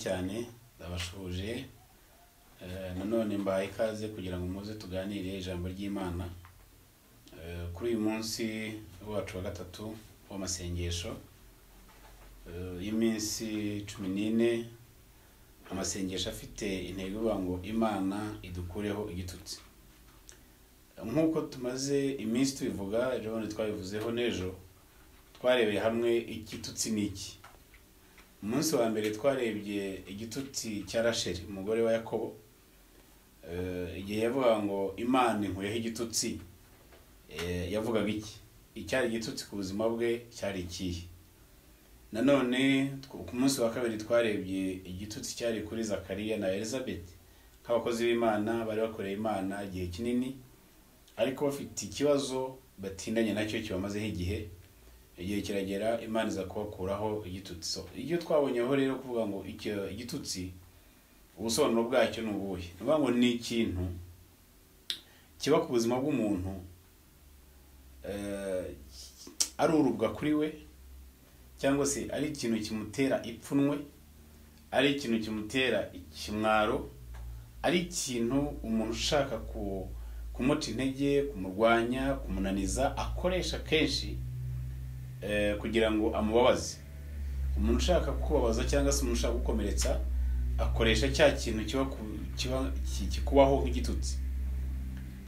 Cyane ndabashuhuje. Nanone mbahaye ikaze kugira ngo muze tuganire ijambo ry'Imana kuri uyu munsi wacu wa gatatu w'amasengesho y'iminsi 14, amasengesho afite intego ivuga ngo Imana idukureho igitutsi. Nk'uko tumaze iminsi tubivuga, ejo bundi twabivuzeho, n'ejo twarebeye hamwe igitutsi ni iki. Umunsi wa mbere twarebye igitutsi cya Rasheli, umugore wa Yakobo, igihe yavugaga ngo Imana inkuyeho igitutsi, yavugaga iki? Icyari igitutsi ku buzima bwe cyari ikihe? Nanone ku munsi wa kabiri twarebye igitutsi cyari kuri Zakariya na Elizabeth, nk'abakozi b'Imana bari bakoreye Imana igihe kinini, ariko bafite ikibazo batindanye nacyo kibamazeho igihe. Igihe kiragera Imana iza kubakuraho igitutsi. So, ibyo twabonyeho rero kuvuga ngo icyo igitutsi ubusobanuro bwacyo ni ubuhe? Ni ukuvuga ngo ni ikintu kiba ku buzima bw'umuntu, ari urubwa kuri we, cyangwa se ari ikintu kimutera ipfunwe, ari ikintu kimutera ikimwaro, ari ikintu umuntu ushaka kumuca intege, kumurwanya, kumunaniza, akoresha kenshi kugira ngo amubabaze. Umuntu ushaka kubabaza cyangwa se umuntu ushaka gukomeretsa akoresha cya kintu kiba kikubaho nk'igitutsi.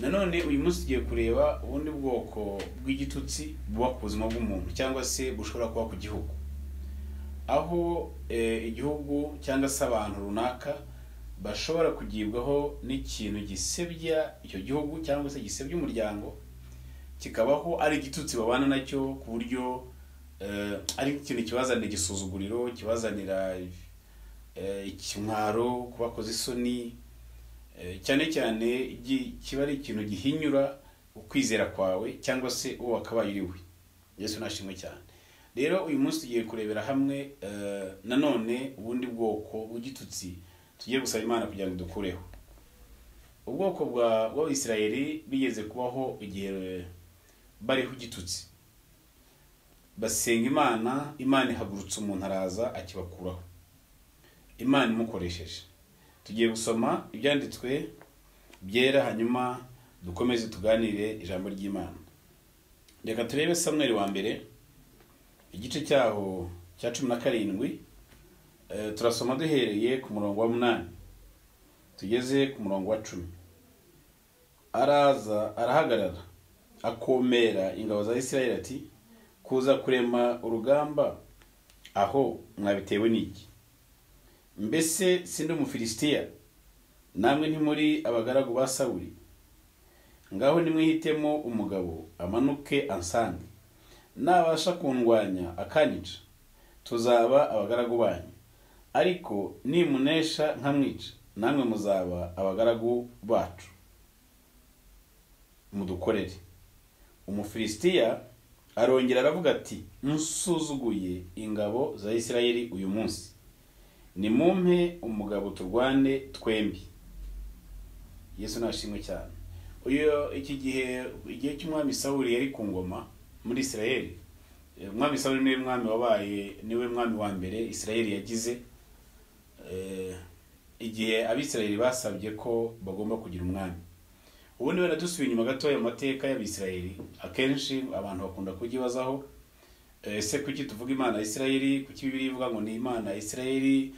Nanone uyu munsi tugiye kureba ubundi bwoko bw'igitutsi buba ku buzima bw'umuntu cyangwa se bushobora kuba ku gihugu, aho igihugu cyangwa se abantu runaka bashobora kugibwaho n'ikintu gisebya icyo gihugu cyangwa se gisebya umuryango, kikabaho ari igitutsi babana nacyo ku buryo ari ikintu kibazanira igisuzuguriro, kibazanira ikimwaro, kubakoza isoni, cyane cyane kiba ari ikintu gihinyura ukwizera kwawe cyangwa se uwo wakabaye uri we. Yesu nashimwe cyane. Rero uyu munsi tugiye kurebera hamwe nanone ubundi bwoko bw'igitutsi tugiye gusaba Imana kugira ngo dukureho. Ubwoko bw'Abisirayeli bigeze kubaho igihe bariho igitutsi, basenga Imana, Imana ihagurutsa umuntu araza akibakuraho, Imana imukoresheje. Tugiye gusoma ibyanditswe byera, hanyuma dukomeze tuganire ijambo ry'Imana. Reka turebe Samweli wa mbere, igice cyaho cya 17. Turasoma duhereye ku murongo wa 8 tugeze ku murongo wa 10. Araza arahagarara, akomera ingabo za Isirayeli ati: "Kuza kurema urugamba aho mwabitewe n'iki? Mbese sindi Umufilisitiya, namwe ntimuri abagaragu ba Sawuli? Ngaho nimwihitemo umugabo amanuke ansange. Nabasha kundwanya akanyica, tuzaba abagaragu banyu, ariko nimunesha nkamwica, namwe muzaba abagaragu bacu mudukorere." Umufilisitiya arongera aravuga ati: "Nsuzuguye ingabo za Isirayeli uyu munsi. Nimumpe umugabo turwane twembi." Yesu nashimwe cyane. Uyu iki gihe, igihe cy'umwami Sawuli yari ku ngoma muri Isirayeli. Umwami Sawuli niwe mwami wabaye, niwe mwami wa mbere Isirayeli yagize. Igihe Abisirayeli basabye ko bagomba kugira umwami. Ubundi wenda dusubiye inyuma gatoya mu mateka y'Abisirayeli, akenshi abantu bakunda kugibazaho: ese kuki tuvuga Imana ya Isirayeli? Kuki Bibiliya ivuga ngo ni Imana ya Isirayeli?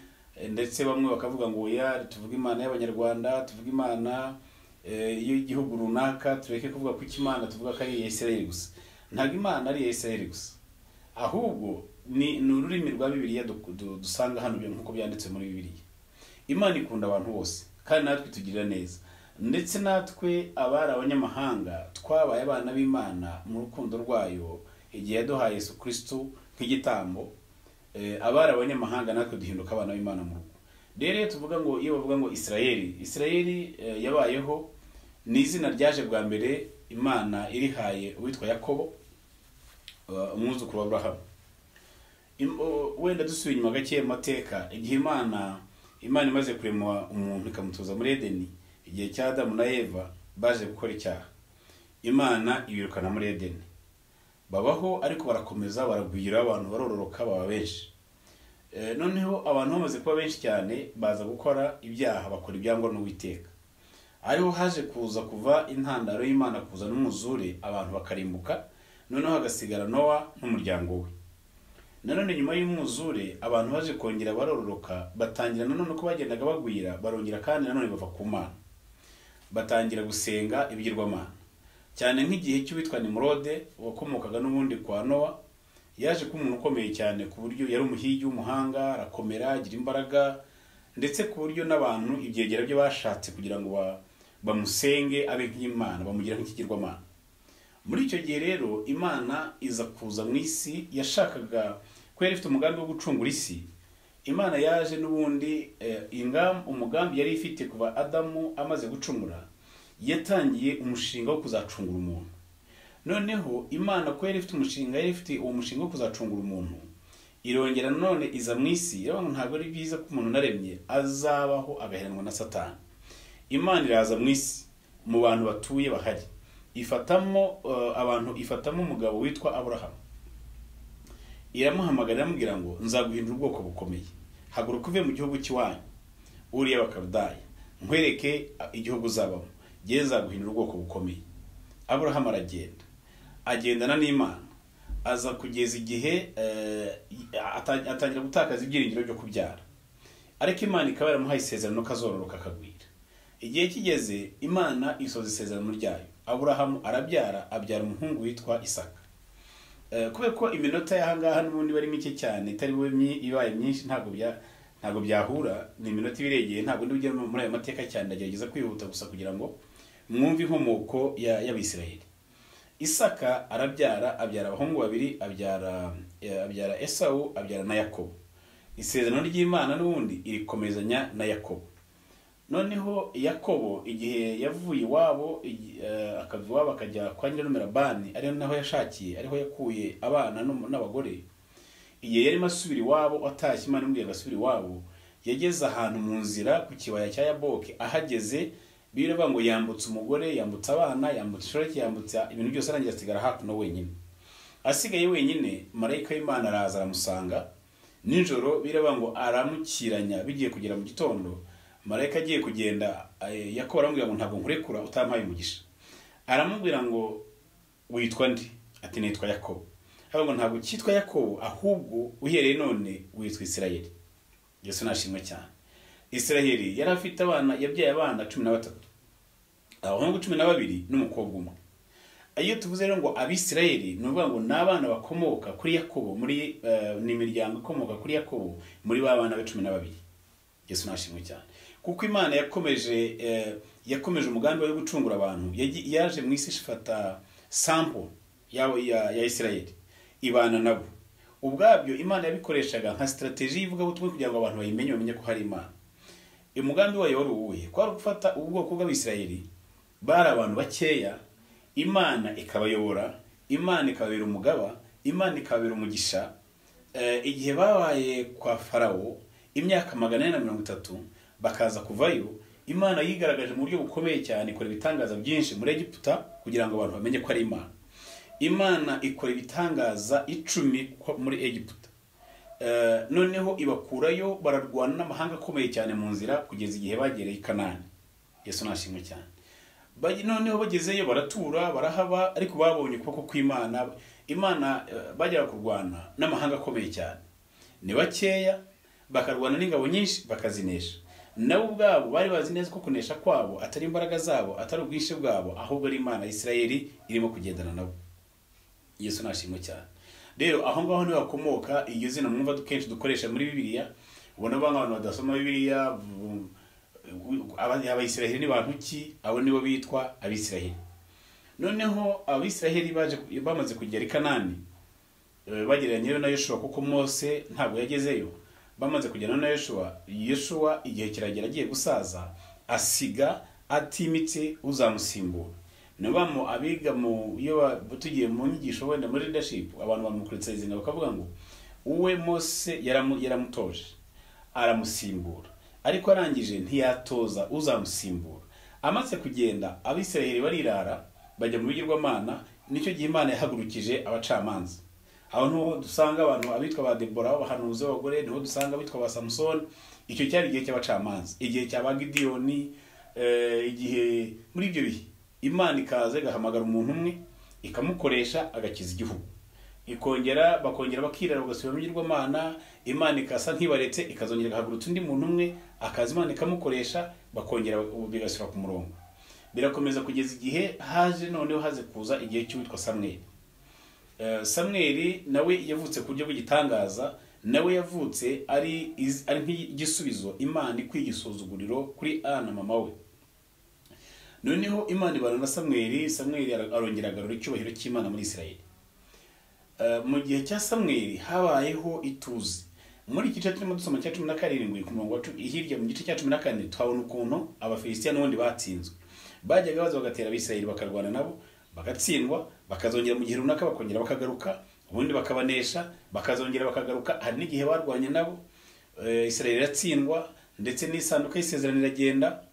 Ndetse bamwe bakavuga ngo oya, tuvuge Imana y'Abanyarwanda, tuvuge Imana y'igihugu runaka, tureke kuvuga kuki Imana tuvuga ko ari iya Isirayeli gusa. Ntabwo Imana ari iya Isirayeli gusa, ahubwo ni ururimi rwa Bibiliya dusanga hano nk'uko byanditse muri Bibiliya. Imana ikunda abantu bose kandi natwe itugirira neza, ndetse natwe abari abanyamahanga twabaye abana b'Imana mu rukundo rwayo igihe yaduhaye Yesu Kristo nk'igitambo. Abari abanyamahanga natwe duhinduka abana b'Imana mu rugo. Rero iyo tuvuga ngo, iyo bavuga ngo Isirayeli, Isirayeli yabayeho, ni izina ryaje bwa mbere Imana irihaye uwitwa Yakobo, umwuzukuru wa Aburahamu. Wenda dusubiye inyuma gake mu mateka, igihe Imana imaze kurema umuntu ikamutuza muri Edeni, igihe cya Adamu na Eva baje gukora icyaha, Imana ibirukana muri Edeni. Babaho ariko barakomeza baragwira, abantu barororoka baba benshi. Noneho abantu bamaze kuba benshi cyane baza gukora ibyaha, bakora ibyangwa n'Uwiteka. Ariho haje kuza kuva intandaro y'Imana kuza n'umuzure, abantu bakarimbuka, noneho hagasigara Nowa n'umuryango we. Nanone nyuma y'umwuzure abantu baje kongera barororoka, batangira nanone ko bagendaga bagwira, barongera kandi nanone bava ku Mana, batangira gusenga ibigirwamana. Cyane nk'igihe cy'uwitwa Nimurode wakomokaga n'ubundi kwa Nowa, yaje kuba umuntu ukomeye cyane ku buryo yari umuhigi w'umuhanga, arakomera, agira imbaraga, ndetse ku buryo n'abantu ibyegera bye bashatse kugira ngo bamusenge abe nk'Imana, bamugira nk'ikigirwamana. Muri icyo gihe rero Imana iza kuza mu isi, yashakaga ko yari ifite umugambi wo gucungura isi. Imana yaje n'ubundi umugambi yari ifite kuva Adamu amaze gucumura, yatangiye umushinga wo kuzacungura umuntu. Noneho Imana ko yari ifite umushinga, yari ifite uwo mushinga wo kuzacungura umuntu, irongera none iza mu isi, iravuga ngo ntabwo ari byiza ko umuntu naremye azabaho agaheranwa na Satani. Imana iraza mu isi mu bantu batuye bahari, ifatamo abantu, ifatamo umugabo witwa Aburahamu, iramuhamagara iramubwira ngo nzaguhindura ubwoko bukomeye, haguruka uve mu gihugu cy'iwanyu uriya Abakaludaya, nkwereke igihugu uzabamo, jye nzaguhindura ubwoko bukomeye. Aburahamu aragenda, agendana n'Imana, aza kugeza igihe atangira gutakaza ibyiringiro byo kubyara, ariko Imana ikaba yaramuhaye isezerano ko azororoka akagwira. Igihe kigeze Imana isoza isezerano ryayo, Aburahamu arabyara, abyara umuhungu witwa Isaka. Kubera ko iminota y'ahangaha n'ubundi bari mike cyane, itari bube ibaye myinshi, ntabwo byahura, ni iminota ibiregeye, ntabwo ndi bujye muri ayo mateka cyane, ndagerageza kwihuta gusa kugira ngo mwumve inkomoko y'Abisirayeli. Isaka arabyara, abyara abahungu babiri, abyara Esawu, abyara na Yakobo. Isezerano ry'Imana n'ubundi irikomezanya na Yakobo. Noneho Yakobo igihe yavuye iwabo, akava iwabo akajya kwa nyirarume Labani, ariho naho yashakiye, ariho yakuye abana n'abagore. Igihe yarimo asubira iwabo atashye, Imana imubwiye ngo asubire iwabo, yageze ahantu mu nzira ku kibaya cya Yaboki. Ahageze biravuga ngo yambutse umugore, yambutse abana, yambutse inshoreke, yambutse ibintu byose, arangiza asigara hakuno wenyine. Asigaye wenyine, marayika w'Imana araza aramusanga nijoro, biravuga ngo aramukiranya, bigiye kugera mu gitondo, marayika agiye kugenda, Yakobo aramubwira ngo ntabwo nkurekura utampaye umugisha. Aramubwira ngo witwa nde? Ati nitwa Yakobo. Aravuga ngo ntabwo cyitwa Yakobo, ahubwo uhereye none witwa Isirayeli. Yesu nashimwe cyane. Isirayeli yari afite abana, yabyaye abana 13, abahungu 12 n'umukobwa umwe. Iyo tuvuze rero ngo Abisirayeli, ni ukuvuga ngo ni abana bakomoka kuri Yakobo, muri ni imiryango ikomoka kuri Yakobo, muri ba bana be 12. Yesu nashimwe cyane. Kuko Imana yakomeje umugambi wo gucungura abantu, yaje mu isi ifata sample ya Isirayeli, ibana nabo. Ubwabyo Imana yabikoreshaga nka strategy y'ivugabutumwa kugira ngo abantu bayimenye, bamenye ko hari Imana. Umugambi wayo wari uwuhe? Kwari gufata ubwoko bw'Abisirayeli, bari abantu bakeya, Imana ikabayobora, Imana ikababera umugaba, Imana ikababera umugisha. Igihe babaye kwa Farawo imyaka 430 bakaza kuvayo, Imana yigaragaje mu buryo bukomeye cyane, ikora ibitangaza byinshi muri Egiputa kugira ngo abantu bamenye ko ari Imana. Imana ikora ibitangaza 10 muri Egiputa. Noneho ibakurayo, bararwana n'amahanga akomeye cyane mu nzira kugeza igihe bagereye i Kanani. Yesu nashimwe cyane. Noneho bagezeyo baratura, barahaba, ariko babonye ukuboko kw'Imana. Imana bagera kurwana n'amahanga akomeye cyane, ni bakeya, bakarwana n'ingabo nyinshi bakazinesha. Nabo ubwabo bari bazi neza ko kunesha kwabo atari imbaraga zabo, atari ubwinshi bwabo, ahubwo ari Imana ya Isirayeli irimo kugendana nabo. Yesu nashimwe cyane. Rero aho ngaho niho hakomoka iryo zina mwumva kenshi dukoresha muri Bibiliya. Ubona bamwe abantu badasoma Bibiliya, Abayisiraheli ni bantu ki? Abo nibo bitwa Abisiraheli. Noneho Abisiraheli baje bamaze kugera i Kanani, bagereranye na Yoshua, kuko Mose ntabwo yagezeyo. Bamaze kugera na Yoshua, Yoshua igihe kiragera agiye gusaza, asiga atimitse uzamusimbura. Nabamo abiga mu iyo tugiye mu nyigisho wenda muri leadership, abantu bamukurikiriza bakavuga ngo uwe Mose yaramutoje aramusimbura, ariko arangije ntiyatoza uzamusimbura. Amaze kugenda Abisirayeli barirara bajya mu bigirwamana. Nicyo gihe Imana yahagurukije abacamanza. Aho niho dusanga abantu abitwa ba Debora b'abahanuzi b'abagore, niho dusanga abitwa ba Samusoni. Icyo cyari igihe cy'abacamanza, igihe cya ba Gidiyoni, igihe muri ibyo bihe Imana ikaza igahamagara umuntu umwe ikamukoresha agakiza igihugu, ikongera bakongera bakirara bagasubira mu bigirwamana, Imana ikasa nkibaretse ikazongera igahagurutsa undi muntu umwe akaza Imana ikamukoresha, bakongera bigasubira ku murongo. Birakomeza kugeza igihe haje noneho haze kuza igihe cy'uwitwa Samweli. Samweli nawe yavutse ku buryo bw'igitangaza, nawe yavutse ari nk'igisubizo Imana ikwiye igisuzuguriro kuri Ana mama we. Noneho Imana ibana na Samweli, Samweli arongera agarura icyubahiro cy'Imana muri Isirayeli. Mu gihe cya Samweli habayeho ituze. Muri iki gice turimo dusoma cya 17 ku murongo wa 10, hirya mu gice cya 14 twabona ukuntu Abafilisitiya n'ubundi batsinzwe. Bajyaga baza bagatera Abisirayeli bakarwana nabo bagatsindwa, bakazongera mu gihe runaka bakongera bakagaruka, ubundi bakabanesha, bakazongera bakagaruka. Hari n'igihe barwanye nabo, Isirayeli iratsindwa, ndetse n'isanduku y'isezerano iragenda.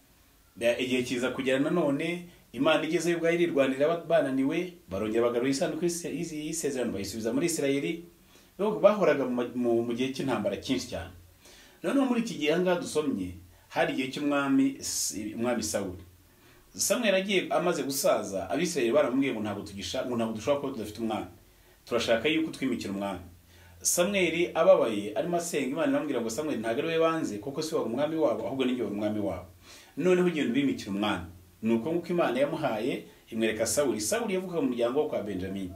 Igihe kiza kugera nanone Imana igezeyo ubwayo irirwanira bananiwe, barongera bagarura isanduku y'isezerano bayisubiza muri Isirayeli. Bahoraga mu gihe cy'intambara cyinshi cyane. Noneho muri iki gihe ahangaha dusomye hari igihe cy'umwami Sawuli. Samweli agiye amaze gusaza, Abisirayeli baramubwiye ngo ntabwo tugisha, ngo ntabwo dushobora kuba tudafite umwami, turashaka yuko twimikira umwami. Samweli ababaye arimo asenga Imana iramubwira ngo Samweli ntabwo ari we banze, kuko si wari umwami wabo, ahubwo ni njye wari umwami wabo. Noneho ugenda ubimikira umwami. Nuko nguko Imana yamuhaye imwereka Sawuli. Sawuli yavuka mu muryango wo kwa Benjamini,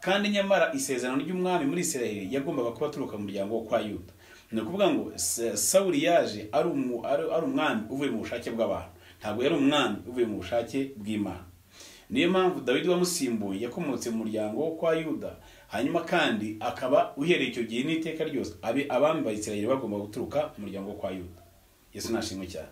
kandi nyamara isezerano ry'umwami muri Isirayeli yagombaga kuba aturuka mu muryango wo kwa Yuda. Ni ukuvuga ngo Sawuli yaje ari umwami uvuye mu bushake bw'abantu, ntabwo yari umwami uvuye mu bushake bw'Imana. Niyo mpamvu Dawidi wamusimbuye yakomotse mu muryango wo kwa Yuda, hanyuma kandi akaba uhereye icyo gihe n'iteka ryose abami ba Isirayeli bagomba guturuka mu muryango wo kwa Yuda. Yesu nashimwe cyane.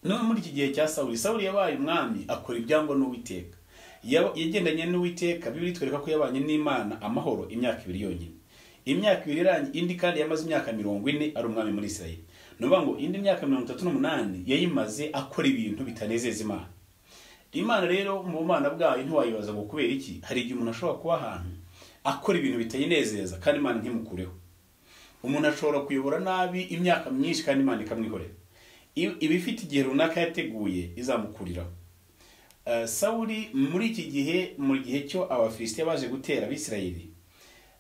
None muri iki gihe cya Sawuli, Sawuli yabaye umwami akora ibyangwa n'Uwiteka. Yagendanye n'Uwiteka. Bibiliya itwereka ko yabanye n'Imana amahoro imyaka 2 yonyine. Imyaka 2 irangiye, indi kandi yamaze imyaka 40 ari umwami muri Isirayeli. Ni ukuvuga ngo indi myaka 38 yayimaze akora ibintu bitanezeza Imana. Imana rero mu bumana bwayo ntiwayibaza ngo kubera iki. Hari igihe umuntu ashobora kuba ahantu akora ibintu bitayinezeza kandi Imana ntimukureho. Umuntu ashobora kuyobora nabi imyaka myinshi kandi Imana ikamwihorera. Ibifite igihe runaka yateguye izamukuriraho. Sawuli muri iki gihe, mu gihe cyo Abafilisitiya baje gutera Abisirayeli,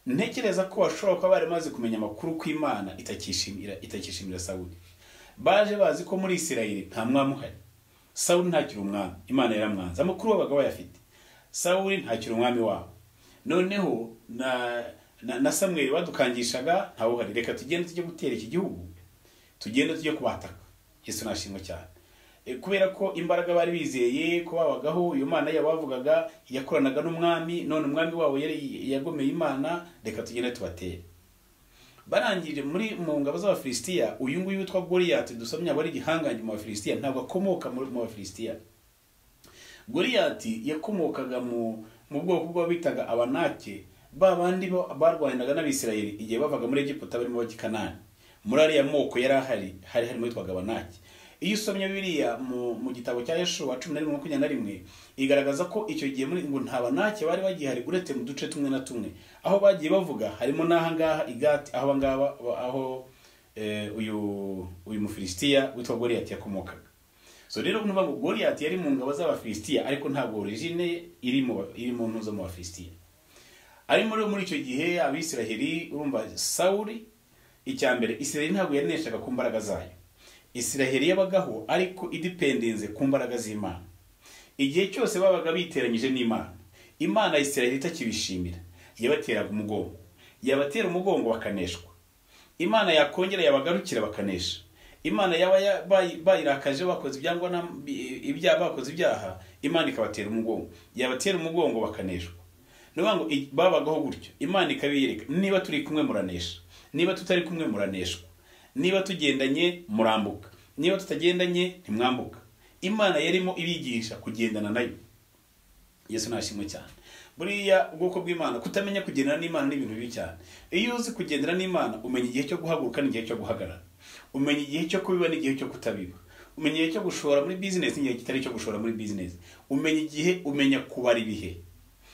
ntekereza ko bashobora kuba bari maze kumenya amakuru ko Imana itakishimira Sawuli. Baje bazi ko muri Isirayeli nta mwami uhari. Sawuli ntakiri umwami, Imana yaramwanze. Amakuru babaga bayafite. Sawuli ntakiri umwami wabo. Noneho na Samweli badukangishaga ntawe uhari, reka tugende tujye gutera iki gihugu, tugende tujye kubataka. Yesu nashimwe cyane. Kubera ko imbaraga bari bizeye ko babagaho, iyo Mana yabavugaga yakoranaga n'umwami, none umwami wabo yari yagomeye Imana, reka tugende tubatere. Barangije muri mu ngabo z'Abafilisitiya, uyu nguyu witwa Goliyati dusomye aba ari igihangange mu Bafilisitiya, ntabwo akomoka mu Bafilisitiya. Goliyati yakomokaga mu bwoko bw'abitaga Abanake, ba bandi barwanaga n'Abisirayeli igihe bavaga muri Egiputa barimo bajya i Kanani. Muri ariya moko yari ahari, hari harimo yitwaga Abanake. Iyo usomye Bibiliya mu gitabo cya Yeshuwa 11:21 igaragaza ko icyo gihe muri ngo nta Banake bari bagihari uretse mu duce tumwe na tumwe. Aho bagiye bavuga harimo n'aha ngaha i Gati, aho ngaba aho uyu Mufilisitiya witwa Goliyati yakomokaga. So rero nuvuga ngo Goliyati yari mu ngabo z'Abafilisitiya, ariko ntabwo origine iri mu ntuzo mu Bafilisitiya. Ari muri icyo gihe Abisirayeli, urumva Sawuli icya mbere Isirayeli ntabwo yaneshaga ku mbaraga zayo. Isirayeli yabagaho ariko idependence ku mbaraga z'Imana. Igihe cyose babaga biteranyije n'Imana, Imana Isirayeli itakibishimira, yabateraga umugongo. Yabatera umugongo bakaneshwa. Imana yakongera yabagarukira bakanesha. Imana yaba bayirakaje bakoze ibyangwa na ibyaha, bakoze ibyaha, Imana ikabatera umugongo. Yabatera umugongo bakaneshwa. Nuvuga ngo babagaho gutyo, Imana ikabiyereka, niba turi kumwe muranesha, niba tutari kumwe muraneshwa, niba tugendanye murambuka, niba tutagendanye ntimwambuka. Imana yarimo ibigisha kugendana nayo. Yesu nashimwe cyane. Buriya ubwoko bw'Imana kutamenya kugendana n'Imana ni ibintu bibi cyane. Iyo uzi kugendana n'Imana umenya igihe cyo guhaguruka n'igihe cyo guhagarara, umenya igihe cyo kubiba n'igihe cyo kutabiba, umenya igihe cyo gushora muri business n'igihe kitari cyo gushora muri business, umenya igihe, umenya kubara ibihe.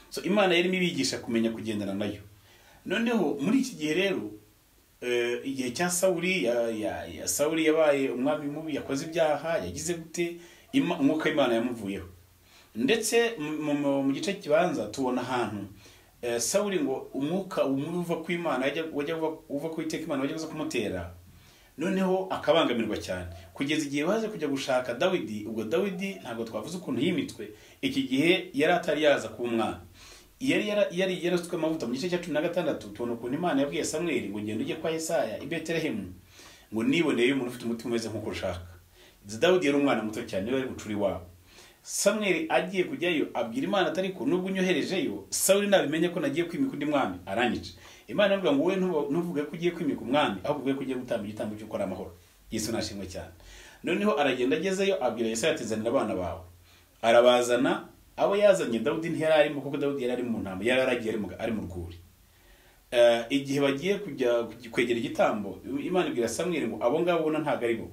So Imana yarimo ibigisha kumenya kugendana nayo. Noneho muri iki gihe rero, igihe cya Sawuli, ya Sawuli yabaye umwami mubi, yakoze ibyaha, yagize gute, umwuka w'Imana yamuvuyeho. Ndetse mu gice kibanza tubona ahantu Sawuli ngo umwuka uva ku Imana wajya uva ku Uwiteka Imana wajya uza kumutera, noneho akabangamirwa cyane kugeza igihe baje kujya gushaka Dawidi. Ubwo Dawidi ntabwo twavuze ukuntu yimitwe, iki gihe yari atari yaza kuba umwana, yari yarasutswe amavuta. Mu gice cya 16 tubona ukuntu Imana yabwiye Samweli ngo genda ujye kwa Yesaya i Betelehemu, ngo niboneye umuntu ufite umutima umeze nk'uko ushaka. Dawidi yari umwana muto cyane, niwe wari bucuri wabo. Samweli agiye kujyayo abwira Imana ati ariko nubwo unyoherejeyo, Sawuli nabimenye ko nagiye kwimika undi mwami aranyica. Imana ivuga ngo wowe ntuvuge ko ugiye kwimika umwami, ahubwo uvuge ko ugiye gutamba igitambo cy'uko ari amahoro. Yesu nashimwe cyane. Noneho aragenda agezeyo abwira Yesaya ati zanira abana bawe. Arabazana, abo yazanye Dawidi ntiyari arimo, kuko Dawidi yari ari mu ntama, yari aragiye ari mu rwuri. Igihe bagiye kujya kwegera igitambo, Imana ibwira Samweli ngo abo ngabo ubona ntabwo ari bo.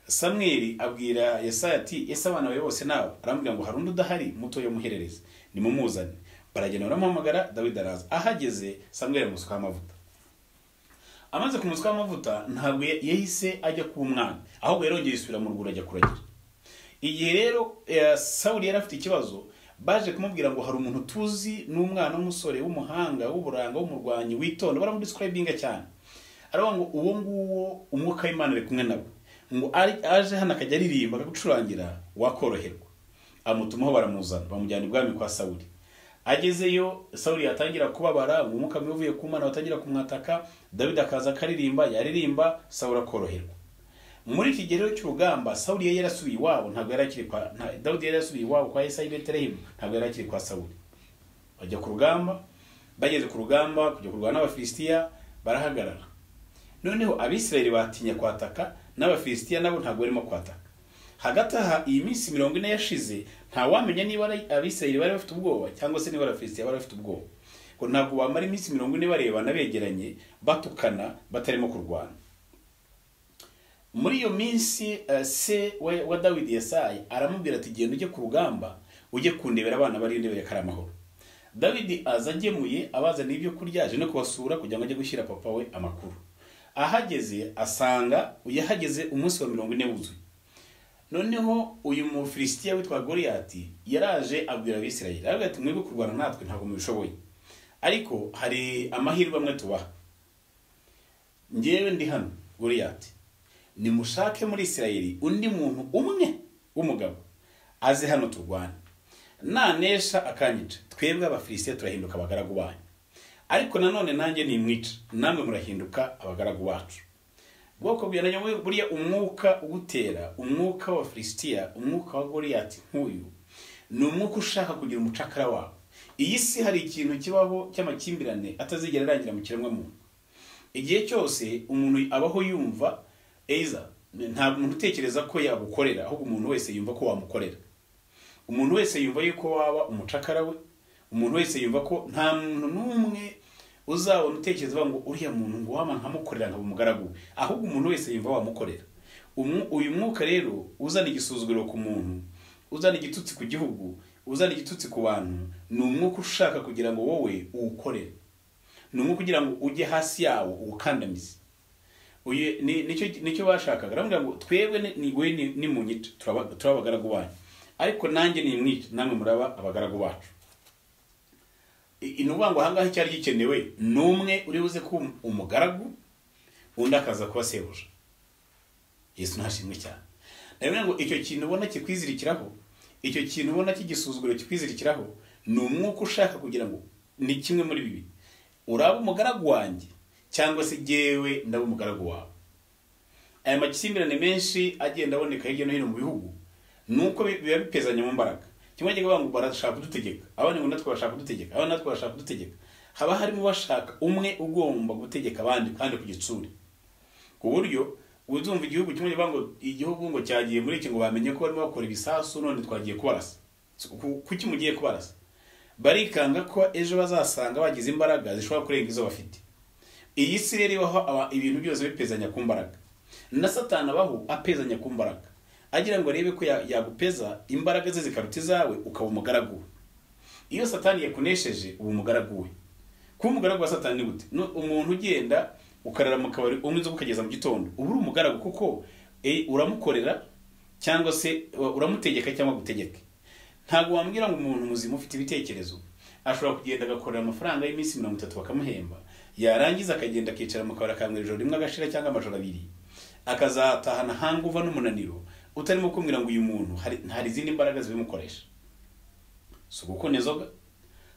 Samweli abwira Yesaya ati ese abana bawe bose nawe? Aramubwira ngo hari undi udahari muto yo muherereza, nimumuzane. Baragenda baramuhamagara, Dawidi araza. Ahageze Samweli amusukaho amavuta. Amaze kumusukaho amavuta ntabwo yahise ajya kuba umwami, ahubwo yarongeye isubira mu rwuri ajya kuragira. Igihe rero Sawuli yari afite ikibazo, baje kumubwira ngo hari umuntu tuzi n'umwana w'umusore w'umuhanga w'uburanga w'umurwanyi witonda, baramudescribinga cyane. Aravuga ngo uwo nguwo umwuka w'Imana ari kumwe nawe, ngo aje hano akajya aririmba akagucurangira wakoroherwa. Amutumaho baramuzana, bamujyana ibwami kwa Sawuli. Agezeyo Sawuli yatangira kubabara, umwuka mubi uvuye ku Mana watangira kumwataka, Dawidi akaza akaririmba, yaririmba Sawuli akoroherwa. Muri iki gihe rero cy'urugamba Sawuli yari yarasubiye iwabo, ntabwo yari akiri kwa Dawidi yari yarasubiye iwabo kwa Yesayi i Betelehemu, ntabwo yari akiri kwa Sawuli. Bajya ku rugamba, bageze ku rugamba kujya kurwana n'Abafilisitiya barahagarara. Noneho Abisirayeli batinya kwataka, n'Abafilisitiya nabo ntabwo barimo kwataka. Hagati aha iyi minsi 40 yashize, nta wamenya niba Abisirayeli bari bafite ubwoba cyangwa se niba Abafilisitiya bari bafite ubwoba. Ngo ntabwo bamara iminsi 40 barebana begeranye batukana batarimo kurwana. Muri iyo minsi se wa Dawidi Yesayi aramubwira ati genda ujye ku rugamba ujye kundebera abana bari ndebere kari amahoro. Dawidi aza agemuye abazana ibyo kurya, aje no kubasura kugira ngo ajye gushyira papa we amakuru. Ahageze asanga yahageze umunsi wa 40 wuzuye. Noneho uyu Mufilisitiya witwa Goliyati yaraje abwira Abisirayeli, aravuga ati mwebwe kurwana natwe ntabwo mubishoboye, ariko hari amahirwe amwe tubaha. Njyewe ndi hano Goliyati, nimushake muri Isirayeli undi muntu umwe w'umugabo aze hano turwane, nanesha akanyica twebwe Abafilisitiya turahinduka abagaragu banyu, ariko nanone nanjye nimwica namwe murahinduka abagaragu bacu. Bwoko byananye buriya umwuka ugutera, umwuka wa Filisitiya, umwuka wa Goliyati nk'uyu ni umwuka ushaka kugira umucakara wawe. Iyi si hari ikintu kibaho cy'amakimbirane atazigera arangira mu kiremwa muntu. Igihe cyose umuntu abaho yumva eiza, nta muntu utekereza ko yagukorera, ahubwo umuntu wese yumva ko wamukorera. Umuntu wese yumva yuko waba umucakara we, umuntu wese yumva ko nta muntu n'umwe uzabona utekereza ngo uriya muntu ngo wama nkamukorera nkaba umugaragu, ahubwo umuntu wese yumva wamukorera. Uyu mwuka rero uzana igisuzuguriro ku muntu, uzana igitutsi ku gihugu, uzana igitutsi ku bantu, ni umwuka ushaka kugira ngo wowe uwukorere, ni umwuka kugira ngo ujye hasi yawo uwukandamize. Uyu nicyo bashakaga. Aramubwira ngo twebwe ni munyica turaba abagaragu banyu, ariko nanjye nimwica namwe muraba abagaragu bacu. Inuvuga ngo ahangaha icyari gikenewe numwe uri buze ku umugaragu, undi akaza kuba sebuja. Yesu ntashimwe cyane. Ndavuga ngo icyo kintu ubona kikwizirikiraho, icyo kintu ubona kigisuzuguro kikwizirikiraho, ni umwuka ushaka kugira ngo ni kimwe muri bibiri, uraba umugaragu wanjye cyangwa se jyewe ndaba umugaragu wawe. Aya makimbirane menshi agenda aboneka hirya no hino mu bihugu nuko biba bipezanya mu mbaraga. Kimwe kivuga ngo barashaka kudutegeka, abandi ngo natwe bashaka kudutegeka, abandi natwe bashaka kudutegeka. Haba harimo bashaka umwe ugomba gutegeka abandi kandi ku gitsure. Ku buryo uzumva igihugu kimwe kivuga ngo igihugu ngo cyagiye muri iki ngo bamenye ko barimo bakora ibisasu none twagiye kubarasa. Kuki mugiye kubarasa? Barikanga ko ejo bazasanga bagize imbaraga zishobora kurenga izo bafite. Iyi si rero ibaho ibintu byose bipezanya ku mbaraga. Na Satani abaho apezanya ku mbaraga, agira ngo arebe ko yagupeza imbaraga ze zikaruta izawe ukaba umugaragu we. Iyo Satani yakunesheje uba umugaragu we. Kuba umugaragu wa Satani ni gute? Umuntu ugenda ukarara mu kabari unywa inzoga ukageza mu gitondo, uba uri umugaragu kuko uramukorera cyangwa se uramutegeka cyangwa gutegeke. Ntabwo wambwira ngo umuntu muzima ufite ibitekerezo ashobora kugenda agakorera amafaranga y'iminsi 30 bakamuhemba, yarangiza akagenda akicara mu kabari akanywa ijoro rimwe agashira cyangwa amajoro abiri, akazatahana hanguva n'umunaniro, utarimo kumbwira ngo uyu muntu hari izindi mbaraga zibimukoresha. Si ugukunda inzoga,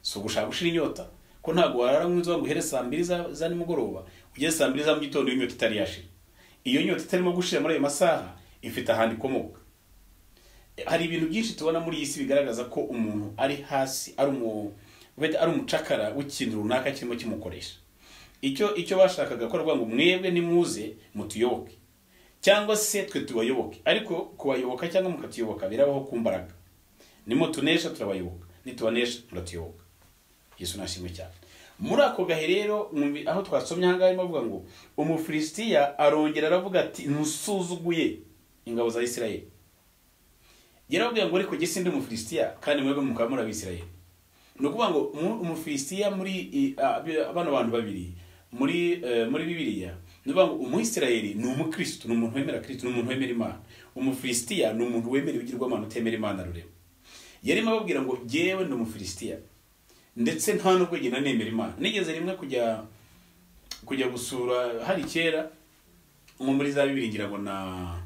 si ugushaka gushira inyota, ko ntabwo warara unywa inzoga ngo uhere saa mbiri za nimugoroba ugeze saa mbiri za mu gitondo iyo nyota itari yashira. Iyo nyota itarimo gushira muri ayo masaha ifite ahantu ikomoka. Hari ibintu byinshi tubona muri iyi si bigaragaza ko umuntu ari hasi, ari umucakara w'ikintu runaka kirimo kimukoresha. Icyo bashakaga ko ngo mwebwe nimuze mutuyoboke cyangwa se twe tubayoboke, ariko kubayoboka cyangwa mukatuyoboka birabaho ku mbaraga. Nimutunesha turabayoboka, nitubanesha muratuyoboka. Yesu nashimwe cyane. Muri ako gahe rero aho twasomye aha ngaha arimo avuga ngo Umufilisitiya arongera aravuga ati nsuzuguye ingabo za Isirayeli. Yarababwiye ngo ariko jye sindi Umufilisitiya kandi mwebwe mukaba muri Abisirayeli. Ni ukuvuga ngo Umufilisitiya muri bano bantu babiri muri Bibiliya, ni ukuvuga ngo Umuyisirayeli ni umukristo, ni umuntu wemera Kristo, ni umuntu wemera Imana. Umufilisitiya ni umuntu wemera ibigirwamana utemera Imana rurema. Yarimo ababwira ngo jyewe ndi Umufilisitiya ndetse nta nubwo jye nanemera Imana. Nigeze rimwe kujya gusura hari kera nko muri za bibiri ngira ngo na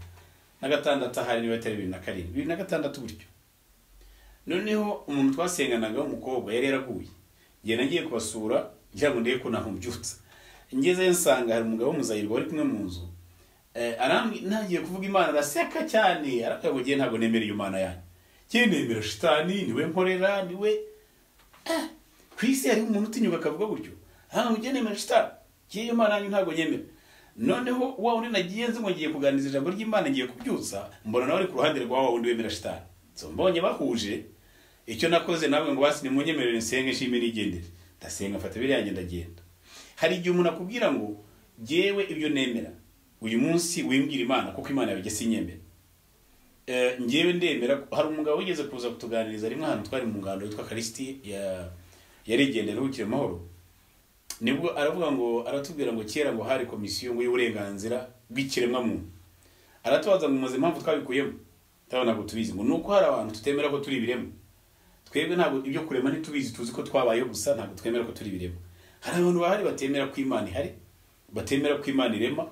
gatandatu ahari niba atari 2007 2006 gutyo. Noneho umuntu twasenganaga w'umukobwa yari yaraguye, njye nagiye kubasura ngira ngo ndebe ko namubyutsa. Ngezeyo nsanga hari umugabo w'umuzayirwa wari kumwe mu nzu, ntangiye kuvuga Imana araseka cyane, arambwira ngo njye ntabwo nemera iyo Mana yanyu, njye nemera shitani, niwe nkorera, niwe. Ku isi hariho umuntu utinyuka akavuga gutyo, ngo njye nemera shitani, njye iyo Mana yanyu ntabwo nyemera. Noneho wa wundi nagiye nzi ngo ngiye kuganiriza ijambo ry'Imana ngiye kubyutsa, mbona nawe ari ku ruhande rwa wa wundi wemera shitani. So mbonye bahuje, icyo nakoze nabwo ngo basi nimunyemerere nsenge nshime nigendere. Ndasenga mfata biriya yanjye ndagenda. Hari igihe umuntu akubwira ngo jyewe ibyo nemera uyu munsi wimbwira Imana kuko Imana yawe sinyemera. Njyewe ndemera. Hari umugabo wigeze kuza kutuganiriza rimwe ahantu twari mu ngando yitwa Karisti ya yarigendera ukire amahoro. Nibwo aravuga ngo aratubwira ngo kera ngo hari komisiyo ngo y'uburenganzira bw'ikiremwa muntu. Aratubaza ngo muzi impamvu twabikuyemo, tabona ngo tubizi, ngo nuko hari abantu tutemera ko turi ibiremwa. Twebwe ntabwo ibyo kurema ntitubizi, tuzi ko twabayeho gusa, ntabwo twemera ko turi ibiremwa. Hari abantu bahari batemera ko Imana ihari, batemera ko Imana irema,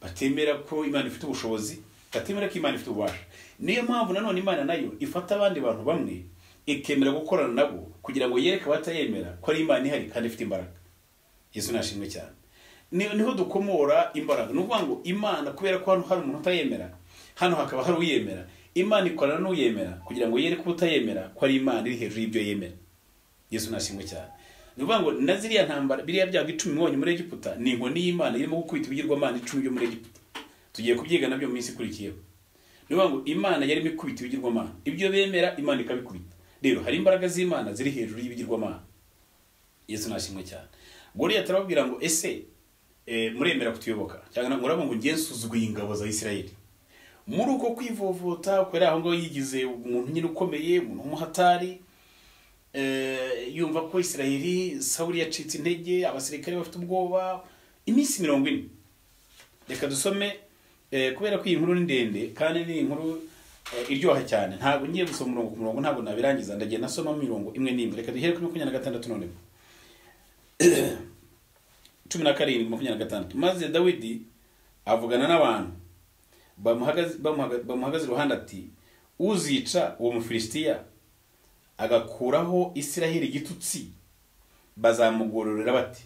batemera ko Imana ifite ubushobozi, batemera ko Imana ifite ububasha. Niyo mpamvu nanone Imana nayo ifata abandi bantu bamwe ikemera gukorana nabo kugira ngo yereke abatayemera ko ari Imana ihari kandi ifite imbaraga. Yesu nashimwe cyane. Niho dukomora imbaraga. Ni ukuvuga ngo Imana kubera ko hano hari umuntu utayemera, hano hakaba hari uyemera, Imana ikorana n'uyemera kugira ngo yereke utayemera ko ari Imana iri hejuru y'ibyo yemera. Yesu nashimwe cyane. Ni ukuvuga ngo na ziriya ntambara biriya byago 10 mwonye muri Egiputa ni inkoni y'Imana irimo gukubita ibigirwamana 10 byo muri Egiputa. Tugiye kubyiga nabyo mu minsi ikurikiyeho. Ni ukuvuga ngo Imana yarimo ikubita ibigirwamana, ibyo bemera Imana ikabikubita. Rero hari imbaraga z'Imana ziri hejuru y'ibigirwamana. Yesu nashimwe cyane. Goliyati arababwira ngo ese muremera kutuyoboka cyangwa murabona ngo ngiye nsuzuguye ingabo za Isirayeli. Muri uko kwivovota kwera aho ngo yigize umuntu nyine ukomeye, umuntu w'umuhatari, yumva ko Isirayeli Sawuli yacitse intege, abasirikare bafite ubwoba iminsi 40. Reka dusome kubera ko iyi nkuru ni ndende kandi ni inkuru iryoha cyane, ntabwo ngiye gusoma umurongo ku murongo, ntabwo nabirangiza, ndagenda nasoma mirongo imwe n'imwe. Reka duhere kuri 26 none 17 26. Maze Dawidi avugana n'abantu bamuhagaze iruhande ati uzica uwo Mufilisitiya agakuraho Isiraheli igitutsi bazamugororera bati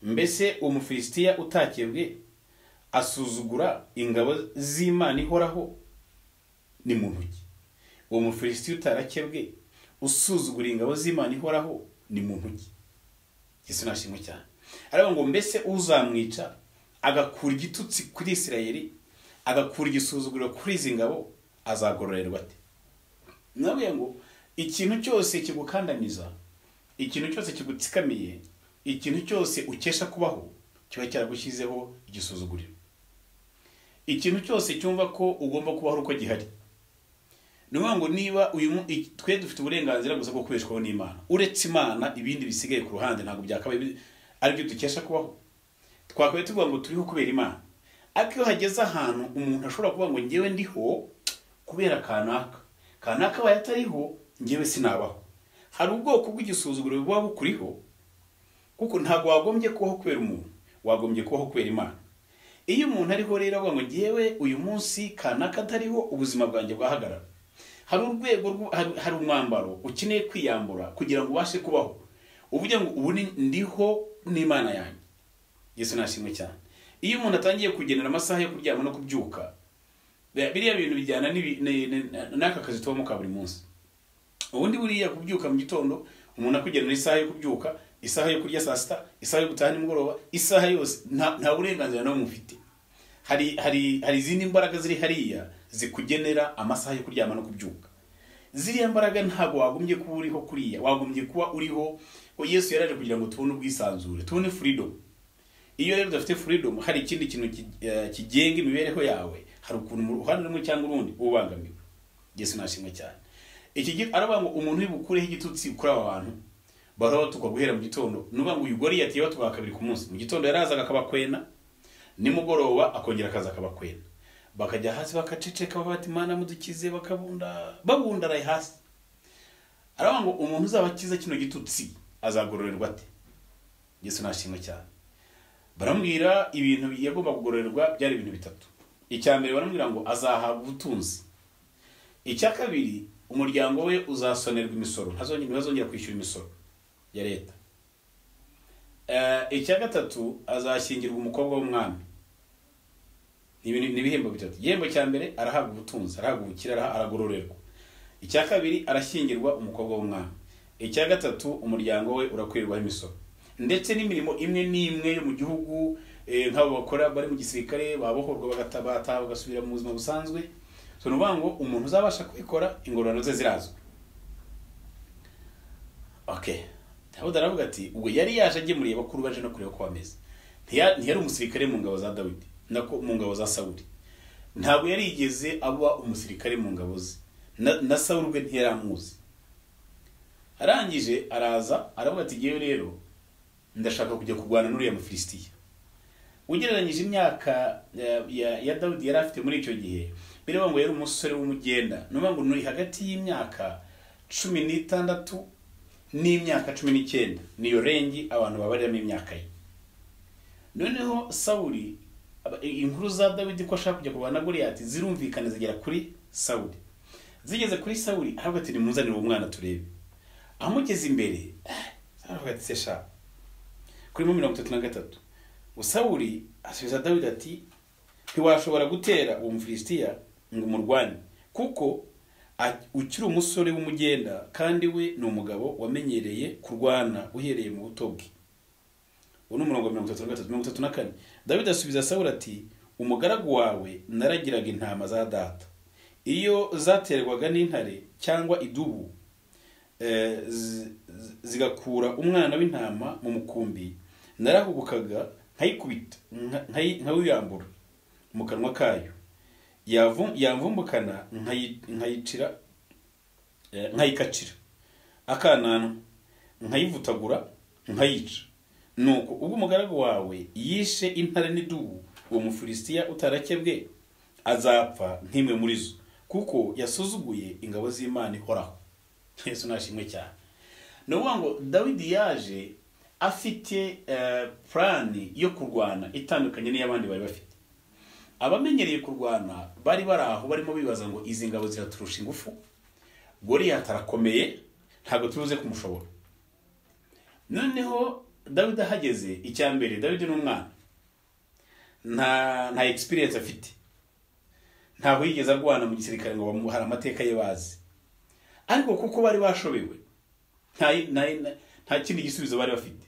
mbese uwo Mufilisitiya utakebwe asuzugura ingabo z'Imana ihoraho ni muntu ki? Uwo Mufilisitiya utarakebwe usuzugura ingabo z'Imana ihoraho ni muntu ki? Yesu nashimwe cyane. Aravuga ngo mbese uzamwica agakura igitutsi kuri Isirayeli, agakura igisuzuguriro kuri izi ngabo, azagororerwa ate? Nawe ngo ikintu cyose kigukandamiza, ikintu cyose kigutsikamiye, ikintu cyose ukesha kubaho kiba cyaragushyizeho igisuzuguriro. Ikintu cyose cyumva ko ugomba kubaho uko gihari. Ni ukuvuga ngo niba uyu twe dufite uburenganzira gusa bwo kubeshwaho n'Imana, uretse Imana ibindi bisigaye ku ruhande ntabwo byakabaye aribyo dukesha kubaho. Twakabaye tuvuga ngo turiho kubera Imana. Ariko iyo hageze ahantu umuntu ashobora kuvuga ngo njyewe ndiho kubera kanaka, kanaka abaye atariho njyewe sinabaho, hari ubwoko bw'igisuzuguro buba bukuriho, kuko ntabwo wagombye kubaho kubera umuntu, wagombye kubaho kubera Imana. Iyo umuntu ariho rero avuga ngo njyewe uyu munsi kanaka atariho ubuzima bwanjye bwahagarara, hari urwego, hari umwambaro ukeneye kwiyambura kugira ngo ubashe kubaho, uvuge ngo ubu ndiho n'Imana yanjye. Yesu nashimwe cyane. Iyo umuntu atangiye kugenera amasaha yo kuryama no kubyuka, biriya bintu bijyana n'aka kazi tubamo ka buri munsi. Ubundi buriya kubyuka mu gitondo, umuntu akugenera isaha yo kubyuka, isaha yo kurya saa sita, isaha yo gutaha nimugoroba, isaha yose nta burenganzira na mufite. Hari izindi mbaraga ziri hariya zikugenera amasaha yo kuryama no kubyuka. Ziriya mbaraga ntabwo wagombye kuba uriho kuriya, wagombye kuba uriho. Yesu yaraje kugira ngo tubone ubwisanzure, tubone freedom. Iyo rero udafite freedom, hari ikindi kintu kigenga imibereho yawe, hari ukuntu mu ruhande rumwe cyangwa urundi ubangamiwe. Yesu nashimwe cyane. Iki aravuga ngo umuntu wibukureho igitutsi kuri aba bantu bahora batukwa guhera mu gitondo. Nuvuga ngo uyu Goliyati yabatukaga kabiri ku munsi. Mu gitondo yarazaga akabakwena, nimugoroba akongera akaza akabakwena. Bakajya hasi bakaceceka bati Imana mudukize, bakabunda babundaraye hasi. Aravuga ngo umuntu uzabakiza kino gitutsi azagororerwa ate? Yesu nashimwe cyane. Baramubwira ibintu yagomba kugororerwa byari ibintu bitatu. Icya mbere baramubwira ngo azahabwa ubutunzi. Icya kabiri umuryango we uzasonerwa imisoro, ntazongera kwishyura imisoro ya leta. Icya gatatu azashyingirwa umukobwa w'umwami. Ni ibihembo bitatu. Igihembo cya mbere arahabwa ubutunzi, arahabwa ubukire, aragororerwa. Icya kabiri arashyingirwa umukobwa w'umwami. Icya gatatu umuryango we urakwirwaho imisoro, ndetse n'imirimo imwe n'imwe yo mu gihugu, nk'abo bakora bari mu gisirikare babohorwa bagatabata bagasubira mu buzima busanzwe. So nuvuga ngo umuntu uzabasha kubikora ingororano ze zirazwi. Okay, Dawudi aravuga ati ubwo yari yaje agemuriye bakuru baje no kureba ko bameze. Ntiyari umusirikare mu ngabo za Dawidi, nako mu ngabo za Sawuli. Ntabwo yarigeze aba umusirikare mu ngabo ze, na Sawuli ubwe ntiyaramuzi. Arangije araza aravuga ati ngewe rero ndashaka kujya kurwana n'uriya Mufilisitiya. Ugereranyije imyaka ya Dawidi yari afite muri icyo gihe, bireba ngo yari umusore w'umugenda. Nuvuga ngo ni hagati y'imyaka 16 n'imyaka 19, niyo rengi abantu babariramo imyaka ye. Noneho Sawuli, inkuru za Dawidi ko ashaka kujya kurwana na Goliyati zirumvikana zigera kuri Sawuli. Zigeze kuri Sawuli aravuga ati nimuzanire uwo mwana turebe. Amugeze imbere aravuga ati sesha. Kuri 33 Sawuli asubiza Dawidi ati ntiwashobora gutera uwo Mufilisitiya ngo umurwanye, kuko ukiri umusore w'umugenda kandi we ni umugabo wamenyereye kurwana uhereye mu buto bwe. Uwo ni umurongo wa 33. 34 Dawidi asubiza Sawuli ati umugaragu wawe naragiraga intama za data, iyo zaterwaga n'intare cyangwa idubu zigakura umwana w'intama mu mukumbi, narahubukaga nkayikubita nkawiyambura mu kanwa kayo, yamvumbukana nkayicira nkayikacira akananwa nkayivutagura nkayica. Nuko ubwo umugaragu wawe yishe intare n'idubu, uwo Mufilisitiya utarakebwe azapfa nk'imwe muri zo, kuko yasuzuguye ingabo z'Imana ihoraho. Yesu nashimwe cyane. Ni ukuvuga ngo Dawidi yaje afite plani yo kurwana itandukanye n'iy'abandi bari bafite. Abamenyereye kurwana bari bari aho barimo bibaza ngo izi ngabo ziraturusha ingufu, Goliyati arakomeye ntabwo turuze kumushobora. Noneho Dawidi ahageze, icya mbere Dawidi ni umwana, nta experience afite, ntabwo yigeze arwana mu gisirikare ngo bamuhara amateka ye bazi. Ariko kuko bari bashobewe nta kindi gisubizo bari bafite.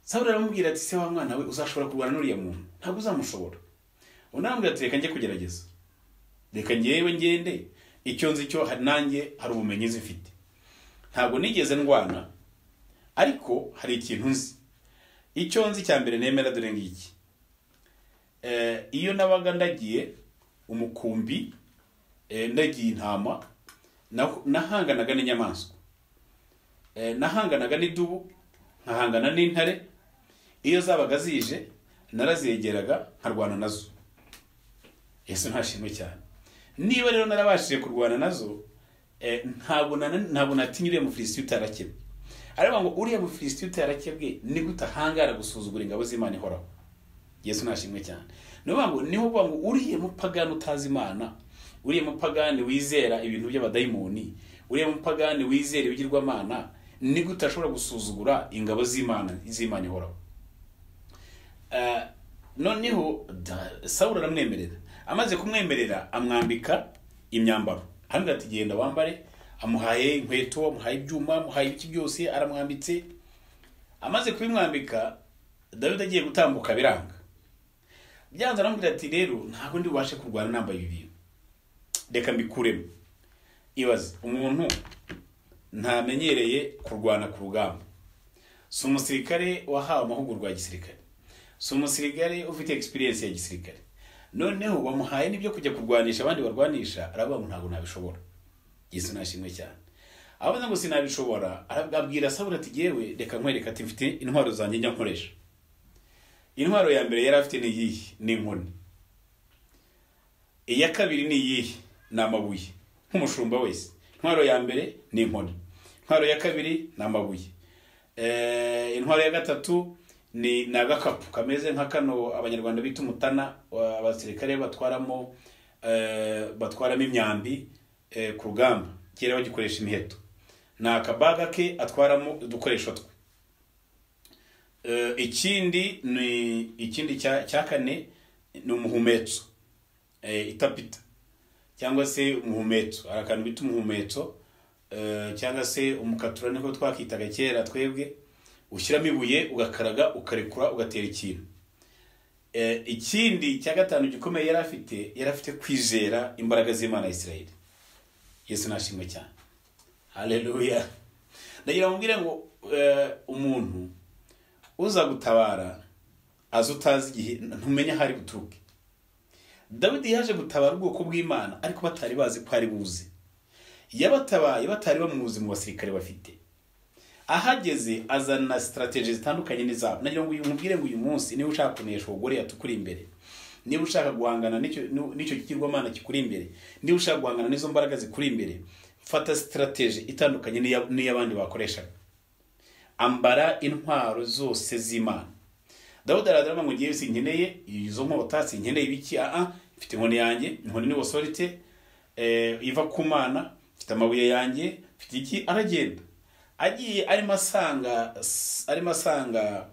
Sawuli aramubwira ati se wa mwana we uzashobora kurwana n'uriya muntu, ntabwo uzamushobora. Undi aramubwira ati reka njye kugerageza, reka ngewe ngende, icyo nzi cyo nanjye hari ubumenyi mfite, ntabwo nigeze ndwana ariko hari ikintu nzi. Icyo nzi cya mbere nemera dore ngiki, iyo nabaga ndagiye umukumbi Ndagiye intama, nahanganaga n'inyamaswa, nahanganaga n'idubu, nkahangana n'intare. Iyo zabaga zije narazegeraga nkarwana nazo. Yesu ntashimwe cyane. Niba rero narabashije kurwana nazo, ntabwo natinya uriya Mufilisitiya utarakebwe. Aravuga ngo uriya Mufilisitiya utarakebwe ni gute ahangara gusuzugura ingabo z'Imana ihoraho? Yesu ntashimwe cyane. Niyo ngo niho uvuga ngo uriya mupagani utazi Imana, uriya mupagani wizera ibintu by'abadayimoni, uriya mupagani wizera ibigirwamana, ni gute ashobora gusuzugura ingabo z'Imana ihoraho? Noneho Sawuli aramwemerera. Amaze kumwemerera amwambika imyambaro, aramubwira ati genda wambare. Amuhaye inkweto, amuhaye ibyuma, amuhaye ibiki byose, aramwambitse. Amaze kubimwambika, Dawidi agiye gutambuka biranga. Byanze, aramubwira ati rero ntabwo ndi bubashe kurwana nambaye ibi bintu, reka mbikuremo. Ibaze umuntu ntamenyereye kurwana ku rugamba, si umusirikare wahawe amahugurwa ya gisirikare, si umusirikare ufite experience ya gisirikare, noneho bamuhaye n'ibyo kujya kurwanisha abandi barwanisha, aravuga ngo ntabwo nabishobora. Yesu nashimwe cyane. Abaza ngo sinabishobora, arabwira Sawuli ati yewe reka nkwereka, ati mfite intwaro zanjye njya nkoresha. Intwaro ya mbere yari afite ni iyihe? Ni inkoni. Iya kabiri ni iyihe? Ni amabuye. Nk'umushumba wese, intwaro ya mbere ni inkoni, intwaro ya kabiri ni amabuye, intwaro ya gatatu ni agakapu kameze nka kano Abanyarwanda bita umutana, abasirikare batwaramo imyambi ku rugamba, kera bagikoresha imiheto. Ni akabaga ke atwaramo udukoresho twe. Ikindi ni ikindi cya kane ni umuhumetso, itapita cyangwa se umuhumetso. Hari akantu bita umuhumetso, cyangwa se umukatura, niko twakitaga kera twebwe, ushyiramo ibuye ugakaraga ukarekura ugatera ikintu. Ikindi cya gatanu gikomeye yari afite kwizera imbaraga z'Imana ya Isirayeli. Yesu nashimwe cyane. Haleluya. Ndagira mubwire ngo umuntu uza gutabara aza utazi igihe, ntumenya aho ari buturuke. Dawidi yaje gutabara ubwoko bw'Imana ariko batari bazi ko ari buze. Yabatabaye batari bamuzi mu basirikare bafite. Ahageze azana strategy zitandukanye n'izabo. Nagira ngo umubwire ngo uyu munsi niba ushaka kunesha umugore yatukuri imbere, niba ushaka guhangana n'icyo kigirwamana kikuri imbere, niba ushaka guhangana n'izo mbaraga zikuri imbere, fata strategy itandukanye n'iy'abandi bakoreshaga. Ambara intwaro zose z'Imana. Dawudi aravuga ngo ngiye sinkeneye izo nkota, sinkeneye ibiki, mfite inkoni yanjye, inkoni ni authority iva ku Mana, mfite amabuye yanjye, mfite iki. Aragenda agiye arimo asanga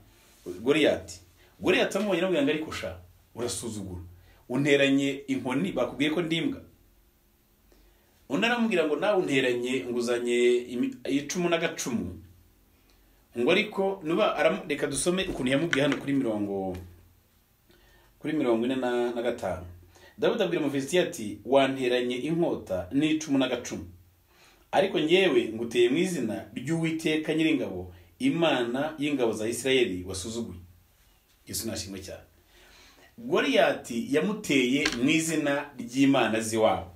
Goliyati. Goliyati amubonye aramubwira ngo ariko sha urasuzugura, unteranye inkoni bakubwiye ko ndimbwa. Undi aramubwira ngo nawe unteranye nguzanye icumu n'agacumu, ngo ariko nuba. Reka dusome ukuntu yamubwiye hano kuri 45. Dawidi abwira Umufilisitiya ati wanteranye inkota n'icumu n'agacumu, ariko ngewe nguteye mu izina ry'Uwiteka Nyiringabo, Imana y'ingabo za Isirayeli wasuzuguye. Yesu nashimwe cyane. Goliyati yamuteye mu izina ry'Imana ziwabo.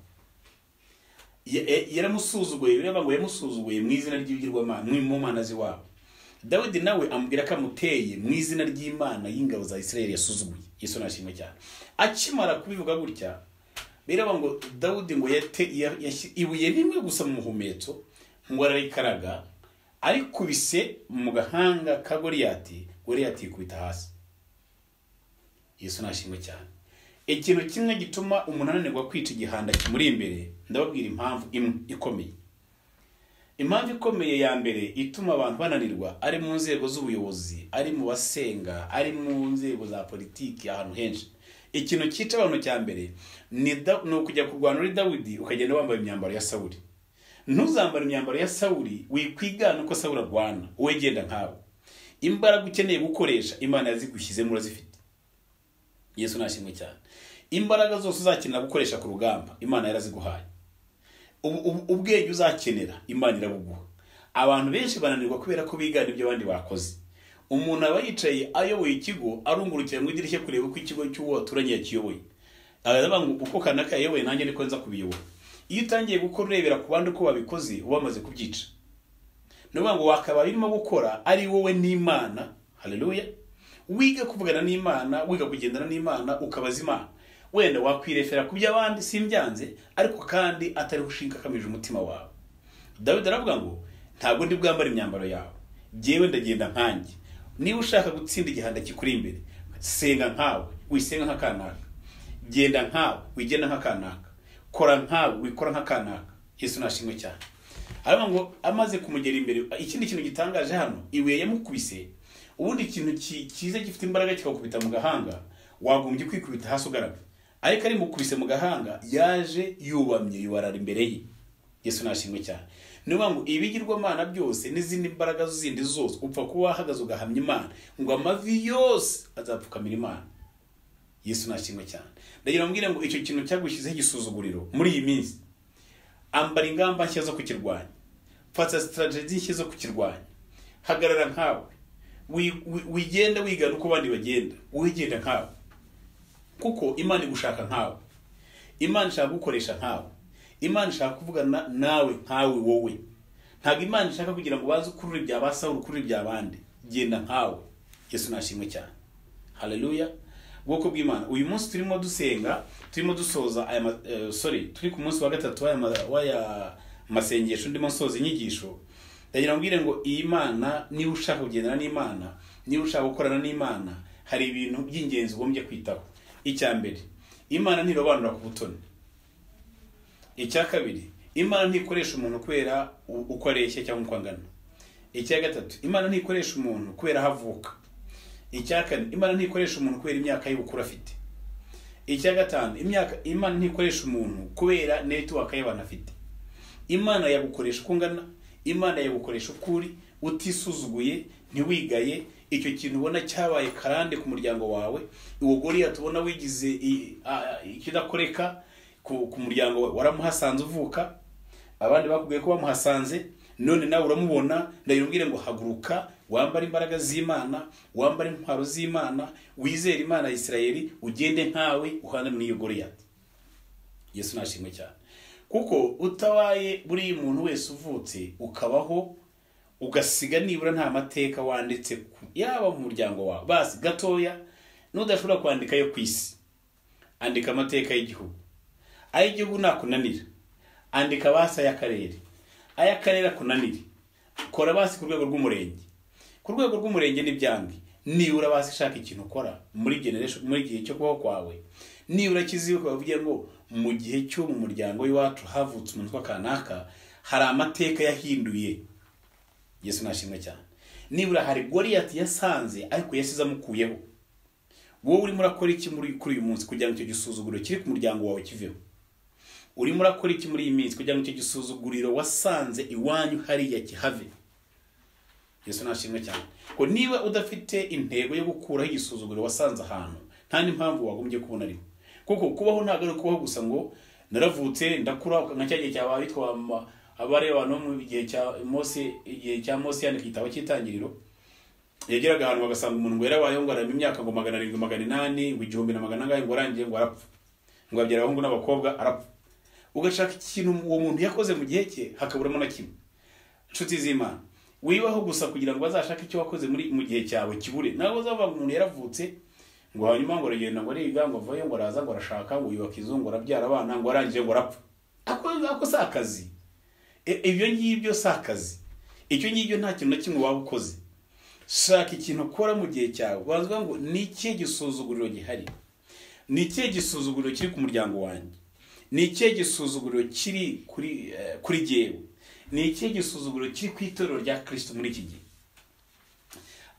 Yaramusuzuguye, bireba ngo yamusuzuguye mu izina ry'ibigirwamana, mu mana ziwabo. Dawidi nawe amubwira ko amuteye mu izina ry'Imana y'ingabo za Isirayeli yasuzuguye. Yesu nashimwe cyane. Akimara kubivuga gutya, bireba ngo Dawudi ngo yate ibuye rimwe gusa mu muhumetso, ngo ararikaraga arikubise mu gahanga ka Goliyati, Goliyati yikubita hasi. Yesu nashimwe cyane. Ikintu kimwe gituma umuntu ananirwa kwica igihanda kimuri imbere, ndababwira impamvu imwe ikomeye. Impamvu ikomeye ya mbere ituma abantu bananirwa, ari mu nzego z'ubuyobozi, ari mu basenga, ari mu nzego za politiki, ahantu henshi. Ikintu cyica abantu cya mbere ni ukujya kurwana uri Dawidi ukagenda wambaye imyambaro ya Sawuli. Ntuzambare imyambaro ya Sawuli, wikwigana uko Sawuli arwana, wowe genda nkawe. Imbaraga ukeneye gukoresha Imana yazigushyizemo urazifite. Yesu nashimwe cyane. Imbaraga zose uzakenera gukoresha ku rugamba Imana yaraziguhaye. Ubwenge uzakenera Imana irabuguha. Abantu benshi bananirwa kubera ko bigana ibyo abandi bakoze. Umuntu aba yicaye ayoboye ikigo arungurukira mu idirishya kureba uko ikigo cy'uwo baturanye yakiyoboye. Aravuga ngo uko kanaka yayoboye nanjye niko nza kubiyobora. Iyo utangiye gukora urebera ku bandi uko babikoze, uba wamaze kubyica. Ni ukuvuga ngo wakabaye urimo gukora ari wowe n'Imana. Haleluya. Wiga kuvugana n'Imana, wiga kugendana n'Imana, ukabaza Imana. Wenda wakwirefera ku by'abandi simbyanze, ariko kandi atari ushinga akamije umutima wawe. Dawidi aravuga ngo ntabwo ndi bwambare imyambaro yawe, jyewe ndagenda nkanjye. Niba ushaka gutsinda igihanda kikuri imbere, senga nkawe, wisenga nka kanaka. Genda nkawe, wigenda nka kanaka. Kora nkawe, wikora nka kanaka. Yesu nashimwe cyane. Aravuga ngo amaze kumugera imbere, ikindi kintu gitangaje hano, ibuye yamukubise, ubundi ikintu kiza gifite imbaraga kikakubita mu gahanga, wagombye kwikubita hasi ugaramye. Ariko ari mukubise mu gahanga, yaje yubamye yubarara imbere ye. Yesu nashimwe cyane. Ni ukuvuga ngo ibigirwamana byose n'izindi mbaraga zindi zose, upfa kuba wahagaze ugahamya Imana, ngo amavi yose azapfukamira Imana. Yesu nashimwe cyane. Ndagira ngo mbwire ngo icyo kintu cyagushyizeho igisuzuguriro muri iyi minsi, ambara ingamba nshya zo kukirwanya, fata strategy nshya zo kukirwanya, hagarara nkawe, wigenda wigana uko abandi bagenda, wigenda nkawe, kuko Imana igushaka nkawe, Imana ishaka gukoresha nkawe, Imana ishaka kuvugana nawe nkawe wowe. Ntabwo Imana ishaka kugira ngo baze ukurure ibya ba Sawuli, ukurure ibya bandi. Genda nkawe. Yesu nashimwe cyane. Haleluya. Bwoko bw'Imana, uyu munsi turimo dusenga, turimo dusoza aya turi ku munsi wa gatatu w'aya masengesho, ndimo nsoza inyigisho. Ndagira ngo mbwire ngo iyi Mana, niba ushaka kugendana n'Imana, niba ushaka gukorana n'Imana, hari ibintu by'ingenzi ugombye kwitaho. Icya mbere, Imana ntirobanura ku butoni. Icya kabiri, Imana ntikoresha umuntu kubera uko areshya cyangwa uko angana. Icya gatatu, Imana ntikoresha umuntu kubera aho avuka. Icya kane, Imana ntikoresha umuntu kubera imyaka y'ubukuru afite. Icya gatanu, Imana ntikoresha umuntu kubera network y'abantu afite. Imana yagukoresha uko ungana, Imana yagukoresha uko uri, utisuzuguye, ntiwigaye. Icyo kintu ubona cyabaye karande ku muryango wawe, uwo Goliath ubona wigize ikidakoreka ku muryango wawe, waramuhasanze uvuka, abandi bakubwiye ko bamuhasanze, none nawe uramubona. Ndayirubwire ngo haguruka, wambare imbaraga z'Imana, wambare intwaro z'Imana, wizere Imana ya Isirayeli, ugende nkawe uhangane n'iyo Goliath. Yesu nashimwe cyane. Kuko utabaye buri muntu wese uvutse ukabaho ugasiga nibura nta mateka wanditse yaba mu muryango wawe, basi gatoya nudashobora kwandika yo kwisi, andika amateka y'igihugu. Ay'igihugu nakunanira, andika basi ay'akarere, ay'akarere akunanire, kora basi ku rwego rw'umurenge. Ku rwego rw'umurenge n'ibyange, nibura basi shaka ikintu ukora muri generation, muri gihe cyo kubaho kwawe. Nibura kiziwe bavuye ngo mu gihe cyo mu muryango w'iwacu havutse umuntu wa kanaka, hari amateka yahinduye. Yesu nashimwe cyane. Nibura hari Goliath yasanze ariko yasize amukuyeho. Wowe urimo urakora iki muri kuri uyu munsi kugira ngo icyo gisuzuguriro kiri ku muryango wawe kiveho? Urimo urakora iki muri iyi minsi kugira ngo icyo gisuzuguriro wasanze iwanyu hariya kihave? Yesu nashimwe cyane. Ko niba udafite intego yo gukuraho igisuzuguriro wasanze ahantu, nta n'impamvu wagombye kubona ariko. Kuko kubaho ntabwo ari kubaho gusa ngo naravutse ndakura nka cya gihe cya bitwa abare abantu mu gihe cya Mose, igihe cya Mose yandika igitabo cy'itangiriro, yageraga ahantu bagasanga umuntu ngo yarabayeho ngo arama imyaka ngo 700 800 ngo 1000 na 900 ngo arangiye ngo arapfa, ngo abyara abahungu n'abakobwa arapfa. Ugashaka ikintu uwo muntu yakoze mu gihe cye hakaburamo na kimwe. Inshuti z'Imana, wibaho gusa kugira ngo bazashake icyo wakoze muri mu gihe cyawe kibure. Nawe uzavuga ngo umuntu yaravutse ngo hanyuma ngo aragenda ngo ariga ngo avayo ngo araza ngo arashaka ngo yubaka inzu ngo arabyara abana ngo arangije ngo arapfa. Ako si akazi. Ibyo ngibyo si akazi. Icyo ngibyo nta kintu na kimwe waba ukoze. Shaka ikintu ukora mu gihe cyawe. Bavuga ngo ni ikihe gisuzuguriro gihari? Ni ikihe gisuzuguriro kiri ku muryango wanjye? Ni ikihe gisuzuguriro kiri kuri jyewe? Ni ikihe gisuzuguriro kiri ku itorero rya Kristo muri iki gihe?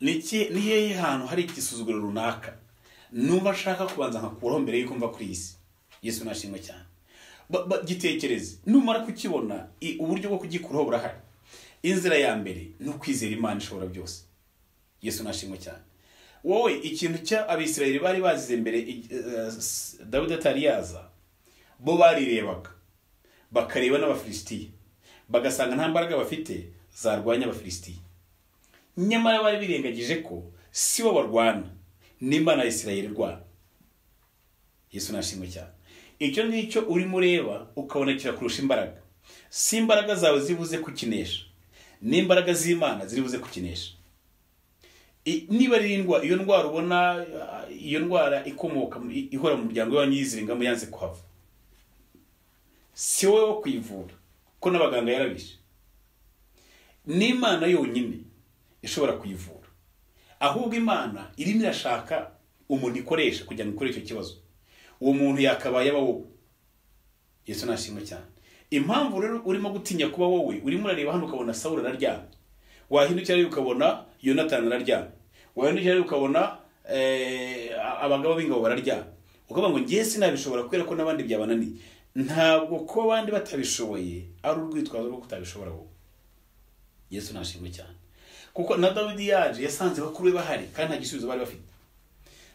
Ni hehe hantu hari igisuzuguriro runaka numva nshaka kubanza nkakuraho mbere yuko mva kuri iyi si? Yesu nashimwe cyane. Gitekereze, numara kukibona uburyo bwo kugikuraho burahari. Inzira ya mbere ni ukwizera Imana ishobora byose. Yesu nashimwe cyane. Wowe ikintu cya Abisirayeli bari bazize mbere Dawidi atari yaza, bo barirebaga bakareba n'Abafilisitiya, bagasanga nta mbaraga bafite zarwanya Abafilisitiya. Nyamara bari birengagije ko si bo barwana, n'Imana ya Isirayeli irwana. Yesu nashimwe cyane. Icyo ngicyo urimo ureba ukabona kirakurusha imbaraga, si imbaraga zawe zibuze kukinesha, n'imbaraga z'Imana ziribuze kukinesha. Niba ari indwara, iyo ndwara ubona, iyo ndwara ikomoka ihora mu muryango wanyu yiziringamo yanze kuhava, si wowe wo kuyivura ko n'abaganga yarabishe, n'Imana yonyine ishobora kuyivura. Ahubwo Imana irimo irashaka umuntu ikoresha kugira ngo ikore icyo kibazo. Uwo muntu yakabaye aba wowe. Yesu nashimwe cyane. Impamvu rero urimo gutinya kuba wowe, urimo urareba hano ukabona Sawuli araryamye, wahindukira rero ukabona Yonatani araryamye, wahindukira rero ukabona abagabo b'ingabo bararyamye, ukavuga ngo ngiye sinabishobora kubera ko n'abandi byabananiye. Ntabwo ko abandi batabishoboye ari urwitwazo rwo kutabishobora wowe. Yesu nashimwe cyane. Kuko na Dawidi yaje yasanze bakuru be bahari kandi nta gisubizo bari bafite.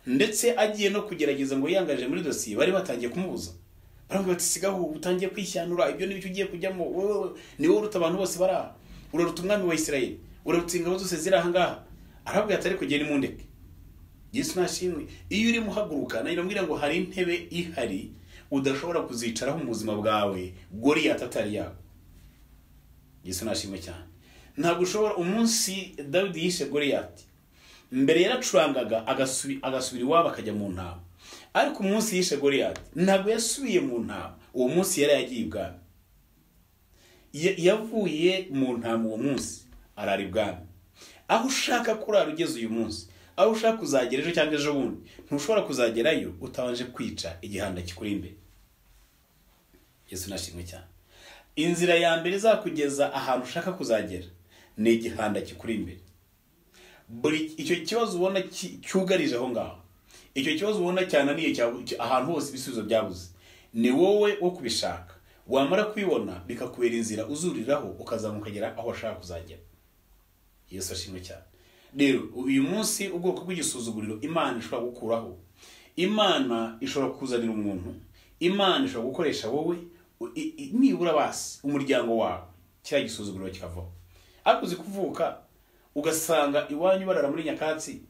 Ndetse agiye no kugerageza ngo yiyangaje muri dosiye, bari batangiye kumubuza. Baramubwira bati sigaho, utangiye kwishyandura, ibyo n'ibyo ugiye kujyamo, wowe ni wowe uruta abantu bose bari aha, uraruta umwami wa Isirayeli, uraruta ingabo zose ziri aha ngaha. Arababwira ati ariko genda mundeke. Yesu nashimwe. Iyo urimo uhaguruka, nayo ndamubwira ngo hari intebe ihari udashobora kuzicaraho mu buzima bwawe, Goliyati atari yawe. Yesu nashimwe cyane. Ntabwo ushobora. Umunsi Dawidi yishe Goliyati, mbere yaracurangaga agasubira iwabo akajya mu ntama. Ariko umunsi yishe Goliyati ntabwo yasubiye mu ntama, uwo munsi yari yagiye ibwami. Yavuye mu ntama uwo munsi arara ibwami. Aho ushaka kurara ugeze uyu munsi, aho ushaka kuzagera ejo cyangwa ejo bundi, ntushobora kuzagerayo utabanje kwica igihanda kikuri imbere. Yesu nashimwe cyane. Inzira ya mbere izakugeza ahantu ushaka kuzagera ni igihanda kikuri imbere. Buri icyo kibazo ubona cyugarije aho ngaho, icyo kibazo ubona cyananiye ahantu hose ibisubizo byabuze, ni wowe wo kubishaka. Wamara kubibona bikakubera inzira uzuriraho ukazamuka ukagera aho washaka kuzagera. Yesu ashimwe cyane. Rero uyu munsi ubwoko bw'igisuzuguriro Imana ishobora gukuraho, Imana ishobora kuzanira umuntu, Imana ishobora gukoresha wowe, nibura basi umuryango wawe kiriya gisuzuguriro kikavaho. Ariko uzi kuvuka ugasanga iwanyu barara muri nyakatsi,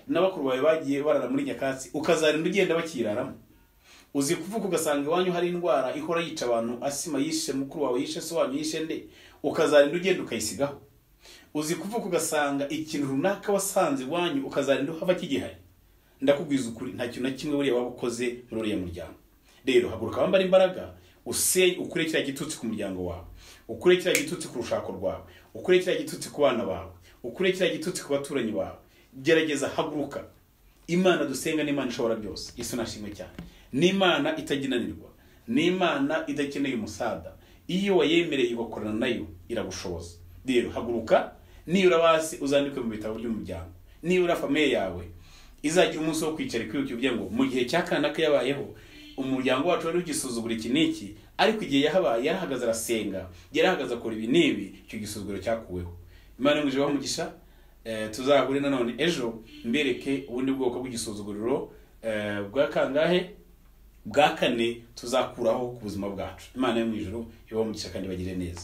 n'abakuru bawe bagiye barara muri nyakatsi, ukazarinda ugenda bakiraramo. Uzi kuvuka ugasanga iwanyu hari indwara ihora yica abantu, asima yishe mukuru wawe, yishe so wanyu, yishe nde, ukazarinda ugenda ukayisigaho. Uzi kuvuka ugasanga ikintu runaka wasanze iwanyu ukazarinda uhava kigihari. Ndakubwiza ukuri, nta kintu na kimwe buriya waba ukoze muri uriya muryango. Rero haguruka wambara imbaraga, ukure kiriya gitutsi ku muryango wawe, ukure kiriya gitutsi ku rushako rwawe, ukure kiriya gitutsi ku bana bawe, ukure kiriya gitutsi ku baturanyi bawe. Gerageza, haguruka. Imana dusenga ni Imana ishobora byose. Yesu nashimwe cyane. Ni Imana itaginanirwa, ni Imana idakeneye umusada. Iyo wayemereye ugakorana nayo iragushoboza. Rero haguruka, nibura basi uzandikwe mu bitabo by'umuryango, nibura famiye yawe izagira umunsi wo kwicara ikwibuka uvuge ngo mu gihe cya kanaka yabayeho umuryango wacu wari ugisuzugura iki n'iki, ariko igihe yahabaye yarahagaze arasenga, yarahagaze akora ibi n'ibi, icyo gisuzuguro cyakuweho. Imana imwije umugisha. Tuzahure nanone ejo mbereke ubundi bwoko bw'igisuzuguriro bwa kangahe, bwa kane tuzakuraho ku buzima bwacu. Imana yo mu ijuru ibahe umugisha kandi bagire neza.